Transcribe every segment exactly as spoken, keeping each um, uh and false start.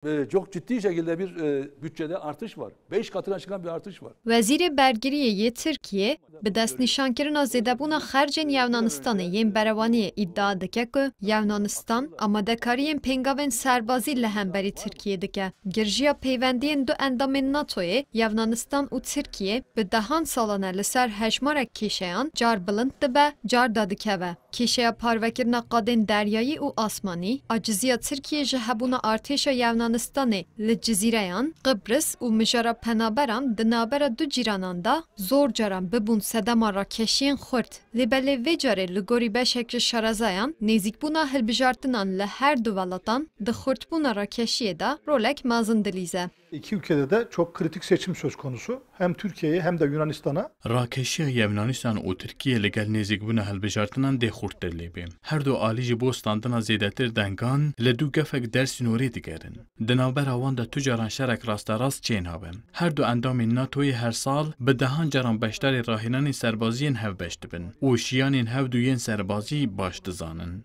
E, çok ciddi şekilde bir, e, bütçede artış var. Beş katına çıkan bir artış var. Wezîrê Bergiriyê yê Tirkiyê bi destnîşankirina zêdebûna xercên Yewnanistanê yên berewaniyê îdia dike ku Yewnanistan amadekariyên pêngavên serbazî li hemberî Tirkiyê dike. Girjiya peywendiyên du endamên NATOyê, Yewnanistan û Tirkiye, bi dehan salan e li ser hejmarek kêşeyan car bilind dibe, car dadikeve. Kêşeya parvekirina qadên deryayî û asmanî, aciziya Tirkiyê ji hebûna artêşa Yewnanistan ê li Cizîreyan, Qibris û mijara penaberan di navbera du cîranan de zor caran bibûn sedema rakeşiyên xurt. Lê belê vê carê li gorî beşek ji şarezayan nêzîkbûna hilbijartinan li her du welatan di xurtbûna rakeşiyê de rolek mezin dilîze. İki ülkede de çok kritik seçim söz konusu. Hem Türkiye'ye hem de Yunanistan'a. Rakeşiya Yewnanistan û Tirkiye li gel nêzîkbûna hilbijartinan dê xurttir lê bê. Her du alî ji bo standina zêdetir dengan li du gefek der sînorê digerin. Di navbera wan de tu caran şerek rasterast çênabe. Her du endamên NATOyê her sal bi dehan caran beşdarî rahênanên serbazî yên hevbeş dibin û jiyanên hevdu yên serbazî baş dizanin.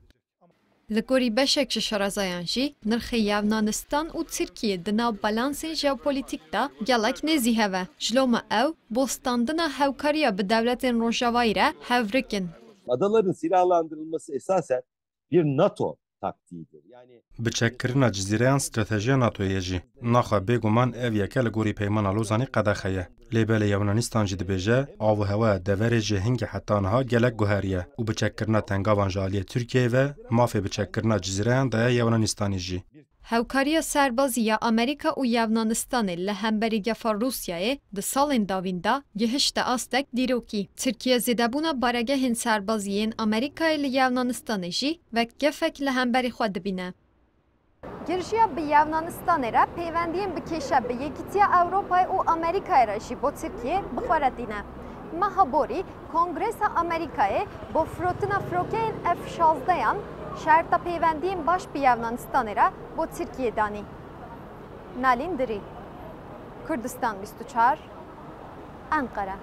Li gorî beşek ji şarezayan jî, nirxê Yewnanistan û Tirkiye di nav balansên jeopolîtîk de gelek nêzî hev e. Ji loma ew, bo standina hewkariya bi dewletên Rojavayî re hevrik in. Adaların silahlandırılması esasen bir NATO taktiğidir. Yani Biçekkirina cizîreyan stratejiya NATOyê ye jî. Naxwe bêguman ev yeke li gorî Peymana Lozanê qedexe ye. Lê belê Yewnanistan jî dibêje, av û hewa deverê ji hingê heta niha gelek guheriye û biçekkirina tengavan ji aliyê Tirkiyeyê ve mafê biçekkirina cizîreyan daye Yewnanistanê jî. Hewkariya serbazî ya Amerîka û Yewnanistanê li hemberî gefa Rûsyayê di salên dawîn de gihişte astek dîrokî. Tirkiye zêdebûna baregehên serbazî yên Amerîkayê li Yewnanistanê jî wek gefek li hemberî xwe dibîne. Girjiya bi Yewnanistanê re pêwendiyên bi kêşe bi Yekîtiya Ewropayê û Amerîkayê re jî bo Tirkiyê bi xwe re tîne. Meha borî Kongresa Amerîkayê bo firotina firokeyên F şazdeyan şerta pêwendiyên baş bi Yewnanistanê re bo Tirkiyê danî. Nalîn Dirî, Kurdistan bîst û çar, Enqere.